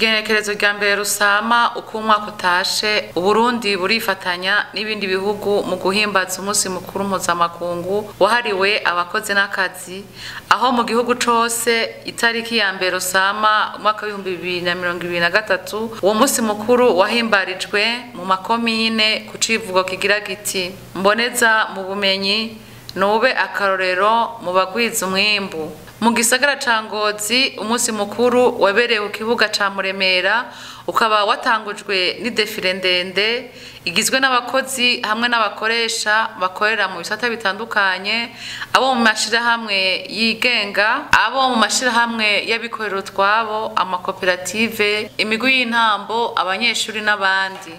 Igenekerezo rya mbere Rusama uko umwaka utashe, Uburundi burifatanya n'ibindi bihugu mu guhimbaza umunsi mukuru mpuzamakungu wahariwe abakozi n'akazi, aho mu gihugu cose itariki ya mbere Rusama umwaka w'2023 uwo munsi mukuru wahimbarijwe mu makomine ku civugo kigira giti: mboneza mu bumenyi, nube akarorero mu bagwiza umwimbu. Mu gisagara ca Ngozi umunsi mukuru wabereye ku kibuga ca Muremera, ukaba watangujwe n'idefile ndende igizwe n'abakozi hamwe n'abakoresha bakorera mu bisata bitandukanye, abo mu mashirahamwe yigenga, abo mu mashirahamwe y'abikorera utwabo, amakoperative, imigwi y'intambo, abanyeshuri n'abandi.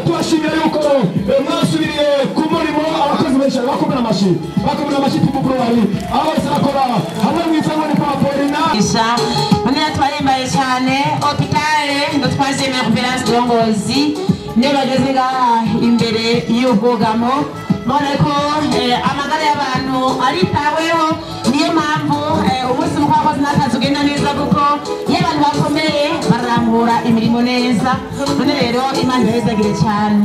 Tubashimira yuko mwasubiriye ku murimo. Abakozi benshi bakomera amashyi, bakomera amashyi Timu Brewery, aho bose bakora hamwe mu isango ni kwa Polina. Isa none twahimbaye cyane hôpital de troisième référence de Ngozi, niyo bageze ngaha imbere y'ubwugamo, none ko amagara y'abantu aritaweho. Niyo mpamvu umunsi mukuru w'abakozi n'akazi ugenda neza, kuko iyo abantu bakomeye bararangura imirimo neza. None rero Imana ibahezagire cyane.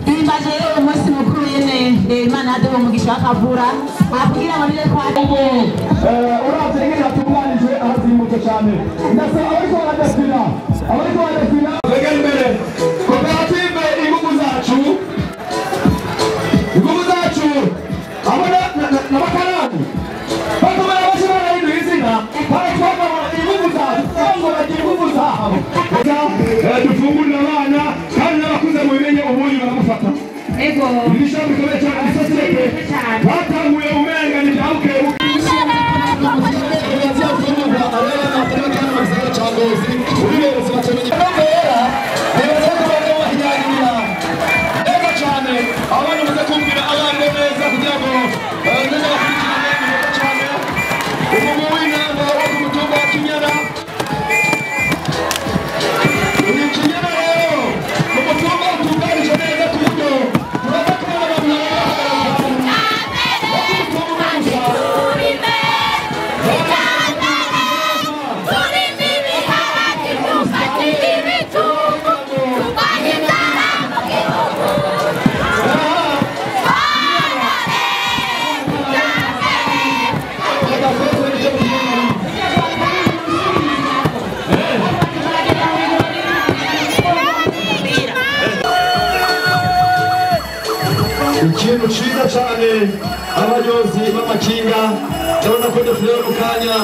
Duhimbaje rero umunsi mukuru nyene, Imana yaduha umugisha w'akavura kugira ngo nibe kwa Uravye ingene hatunganijwe, arazimbutse cyane. Ndasaba abariko baradefila, abariko baradefila begera imbere. Koperative Inguvu Zacu, Inguvu Zacu, abo n'abakarani bakomera amashyi, barahinduye izina, baratwagabura Inguvu Zacu ngo bagira inguvu zabo. Dufungurira abana kandi n'abakuze mu bimenye ubundi baramufata. Ego. Iri shami rikomeye cyane, isosiyete batanguye umenga ni bya bukebuke. Abana muze kumvira abana neza kugira ngo neza bakurikirane neza cyane. Umugwi w'inama wo ku mutumba wa Kinyana, ni Kinyana rero mu mutumba utunganije neza ku buryo turaza kubona abantu bahagarariye bo ku mutumba umwe gusa. Ikintu ciza cane, abayobozi b'amakinga, ndabona ko défilé mu kanya.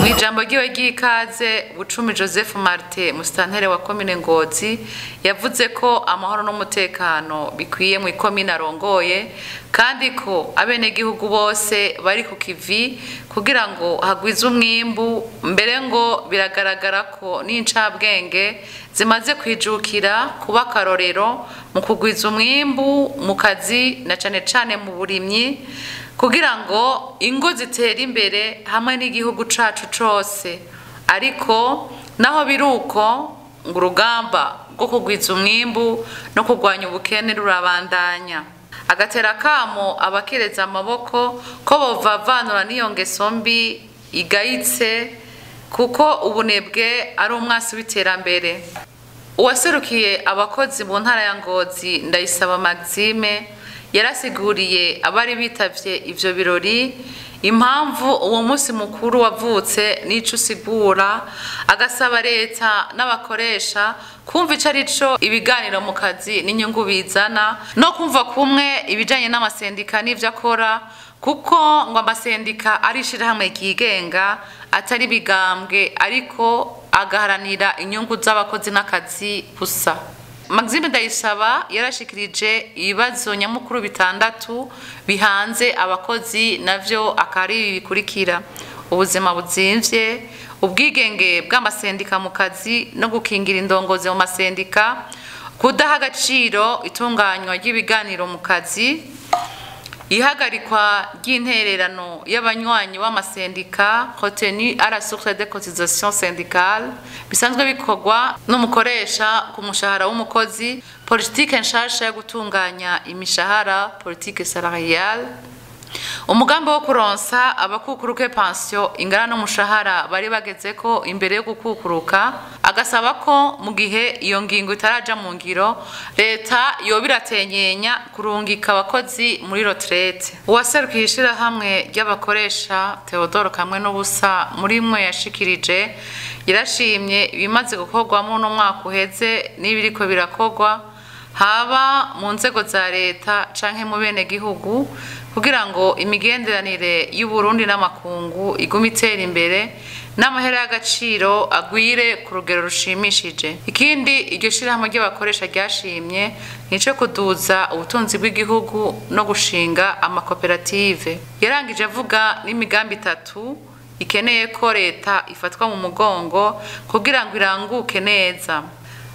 Mu ijambo ryiwe ry'ikaze, Bucumi Joseph Martin, musitanteri wa komine Ngozi, yavuze ko amahoro n'umutekano bikwiye mu ikomine arongoye, kandi ko abenegihugu bose bari ku kivi kugira ngo hagwize umwimbu. Mbere ngo biragaragara ko n'incabwenge zimaze kwijukira kuba akarorero mu kugwiza umwimbu mu kazi na cane cane mu burimyi, kugira ngo ingo zitere imbere hamwe n'igihugu cacu cose. Ariko naho biruko, ngo urugamba rwo kugwiza umwimbu no kurwanya ubukene rurabandanya. Agatera kamo abakereza amaboko ko bovavanura n'iyo ngeso mbi igayitse, kuko ubunebwe ari umwasi w'iterambere. Uwaserukiye abakozi mu ntara ya Ngozi, Ndayisaba Maxime, yarasiguriye abari bitavye ivyo birori impamvu uwo munsi mukuru wavutse n'ico usigura, agasaba leta n'abakoresha kumva ico arico ibiganiro mu kazi n'inyungu bizana, no kumva kumwe ibijanye n'amasendika n'ivyo akora, kuko ngo amasendika ari ishirahamwe ryigenga atari ibigambwe, ariko agaharanira inyungu z'abakozi n'akazi gusa. Maxime Ndayisaba yarashikirije ibibazo nyamukuru bitandatu bihanze abakozi, navyo akari ibi bikurikira: ubuzima buzimvye, ubwigenge bw'amasendika mu kazi no gukingira indongozi mu masendika, kudaha agaciro itunganywa ry'ibiganiro mu kazi, Ihagarikwa ry'intererano y'abanywanyi b'amasendika, retenue à la source des cotisations syndicales, bisanzwe bikorwa n'umukoresha ku mushahara w'umukozi, politike nshasha yo gutunganya imishahara, politique salariale, umugambi wo kuronsa abakukuruke pansiyo ingana n'umushahara bari bagezeko imbere yo gukukuruka, agasaba ko mu gihe iyo ngingo itaraja mu ngiro leta yoba iratenyenya kurungika abakozi muri retraite. Uwaserukiye ishirahamwe ry'abakoresha Theodore Kamwe n'ubusa muri mwe yashikirije yarashimye ibimaze gukorwa muri uno mwaka uheze n'ibiriko birakorwa haba mu nzego za leta canke mu bene gihugu kugira ngo imigenderanire y'u Burundi n'amakungu igume itera imbere n'amahera y'agaciro agwire ku rugero rushimishije. Ikindi iryo shirahamwe ry'abakoresha ryashimye nico kuduza ubutunzi bw'igihugu no gushinga amakoperative. Yarangije avuga n'imigambi itatu ikeneye ko leta ifatwa mu mugongo kugira ngo iranguke neza.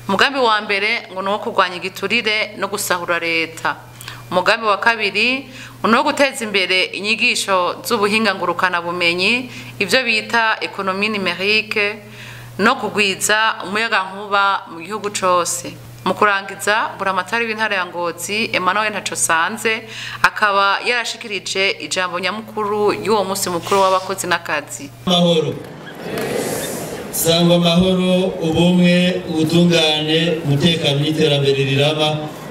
Umugambi wa mbere ngo nuwo kurwanya igiturire no gusahura leta. Umugambi wa kabiri ngo guteza imbere inyigisho z'ubuhinga ngurukana bumenyi, ivyo bita économie numérique, no kugwiza umuyagankuba mu gihugu cose. Mu kurangiza, buramatari w'intara ya Ngozi Emmanuel Ntacosanze akaba yarashikirije ijambo nyamukuru y'uwo musi mukuru w'abakozi n'akazi. Amahoro sangwa, amahoro, ubumwe, ubutungane, umutekano n'iterambere rirama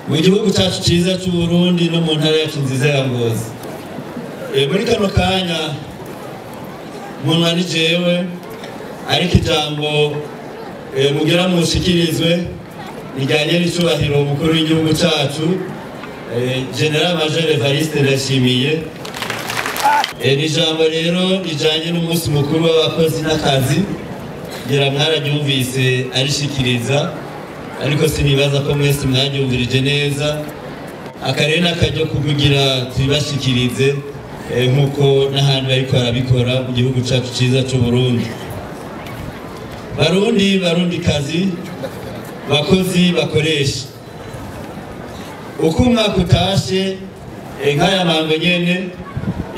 mu gihugu cyacu cyiza cy'u Burundi no mu ntara yacu nziza ya Ngozi. Muri kano kanya umuntu ni jewe, ariko ijambo mugira mushikirizwe rijyanye n'icubahiro umukuru w'igihugu cyacu General Major Evariste Ndayishimiye. Ni ijambo rero rijyanye n'umunsi mukuru w'abakozi n'akazi, ngira mwararyumvise arishikiriza, ariko sinibaza ko mwese mwaryumvirije neza. Akarere n'akaryo kugira tubibashikirize nk'uko n'ahandi bariko barabikora mu gihugu cyacu cyiza cy'u Burundi. Barundi, Barundikazi, bakozi, bakoresha, uko umwaka utashe nk'aya mango nyene,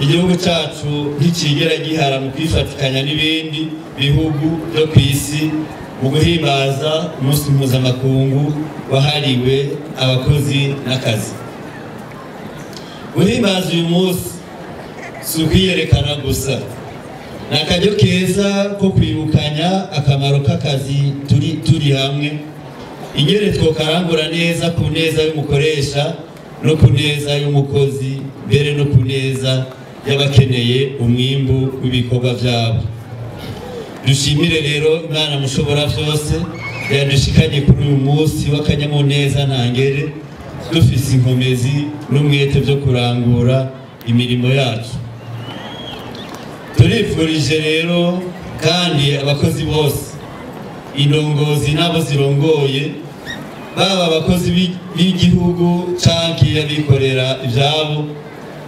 igihugu cyacu ntikigera gihara mu kwifatikanya n'ibindi bihugu byo ku isi mu guhimbaza umunsi mpuzamakungu wahariwe abakozi n'akazi. Guhimbaza uyu munsi si ukwiyerekana gusa, ni akaryo keza ko kwibukanya akamaro k'akazi turi hamwe, ingene twokarangura neza ku neza y'umukoresha no ku neza y'umukozi, mbere no ku neza y'abakeneye umwimbu w'ibikorwa byabo. Dushimire rero Imana mushobora byose yadushikanye kuri uyu munsi w'akanyamuneza ntangere, dufise inkomezi n'umwete byo kurangura imirimo yacu. Turifurije rero kandi abakozi bose, indongozi n'abo zirongoye, baba abakozi b'igihugu canke abikorera ivyabo,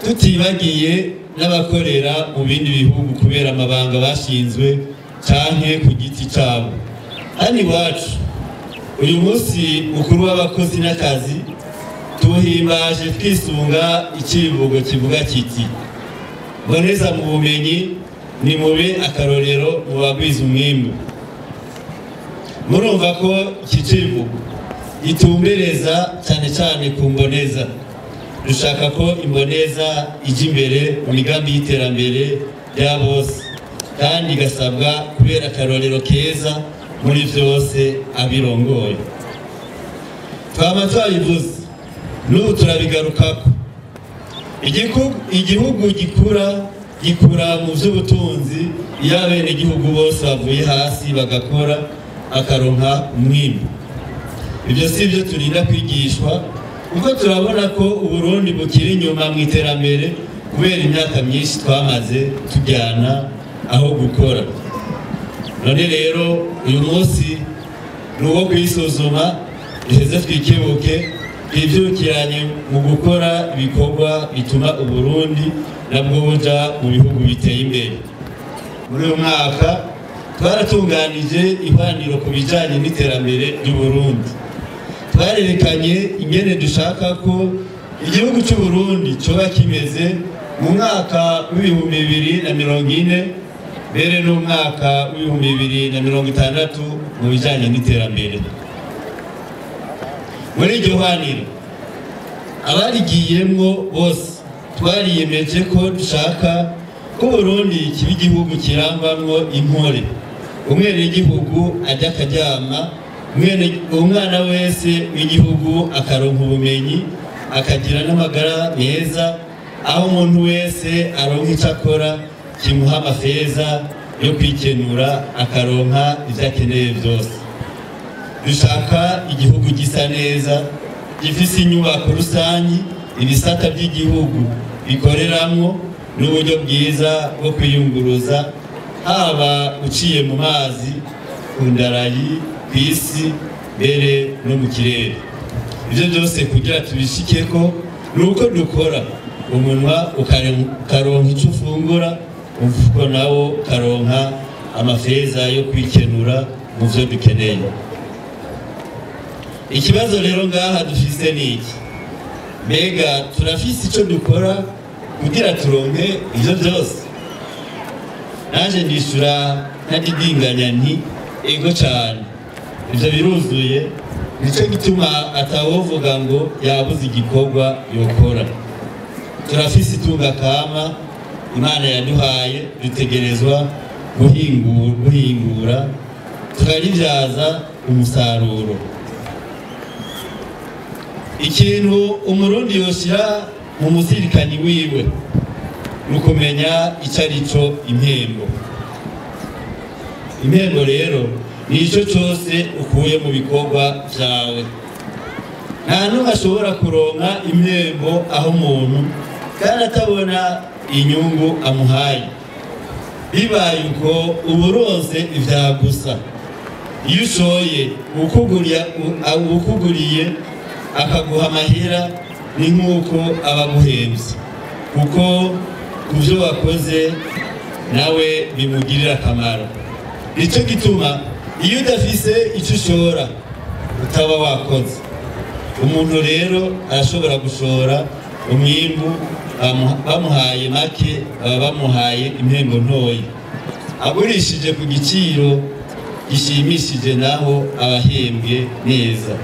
tutibagiye n'abakorera mu bindi bihugu kubera amabanga bashinzwe canke ku giti cabo. Hano iwacu uyu munsi mukuru w'abakozi n'akazi tuhimbaje twisunga icivugo kivuga kiti: boneza mu bumenyi, ni mube akarorero mu bagwiza umwimbu. Murumva ko iki civugo gitumbereza cyane cyane ku mboneza. Dushaka ko imboneza ijya imbere mu migambi y'iterambere rya bose, kandi igasabwa kubera akarorero keza muri byose abirongoye. Twaba twabivuze n'ubu turabigarukako, igihugu gikura mu by'ubutunzi iyo abenegihugu bose bavuye hasi bagakora akaronka umwimbu. Ibyo si byo turinda kwigishwa, kuko turabona ko Uburundi bukiri inyuma mu iterambere kubera imyaka myinshi twamaze tujyana aho gukora. None rero uyu munsi ni uwo kwisuzuma, duheze twikebuke, twibyukiranye mu gukora ibikorwa bituma Uburundi nabwo buja mu bihugu biteye imbere. Muri uyu mwaka twaratunganije ihwaniro ku bijyanye n'iterambere ry'u Burundi. Twarerekanye ingene dushaka ko igihugu cy'u Burundi coba kimeze mu mwaka w'2040 mbere n'umwaka w'2060 mu bijanye n'iterambere. Muri iryo hwaniro abarigiyemwo bose twariyemeje ko dushaka ko Burundi kiba igihugu kirangwamwo impore, umwenegihugu ajya akaryama, umwana wese w'igihugu akaronka ubumenyi, akagira n'amagara meza, aho umuntu wese aronka icyo akora kimuha amafeza yo kwikenura, akaronka ibyo akeneye byose. Dushaka igihugu gisa neza, gifise inyubako rusangi, ibisata by'igihugu bikoreramwo n'uburyo bwiza bwo kwiyunguruza, haba uciye mu mazi, ku ndarayi, ku isi, mbere no mu kirere. Ibyo byose kugira tubishikeko nuko dukora, umunwa ukaronka icyo ufungura, umufuko nawo ukaronka amafeza yo kwikenura mu byo dukeneye. Ikibazo rero ngaha dufise ni iki: mbega turafise icyo dukora kugira turonke ivyo byose? Naje ndishura ntadidinganya nti ego cyane, ivyo biruzuye. Nico gituma atawovuga ngo yabuze igikorwa yokora. Turafise itunga kama Imana yaduhaye, dutegerezwa guhingura tukaribyaza umusaruro. Ikintu umurundi yoshira mu muzirikanyi wiwe ni ukumenya icyo ari cyo impembo. Impembo rero ni icyo cyose ukuye mu bikorwa byawe. Nta n'umwe ashobora kuronka impembo aho umuntu kandi atabona inyungu amuhaye. Bibaye uko uba uronse ibya gusa. Iyo ushoye ukuguriye akaguha amahera, ni nk'uko aba aguhembye, kuko ku byo wakoze nawe bimugirira akamaro. Nicyo gituma iyo udafise icyo ushora utaba wakoze. Umuntu rero arashobora gushora umwimbu bamuhaye make, baba bamuhaye impembo ntoya. Agurishije ku giciro gishimishije naho abahembwe neza.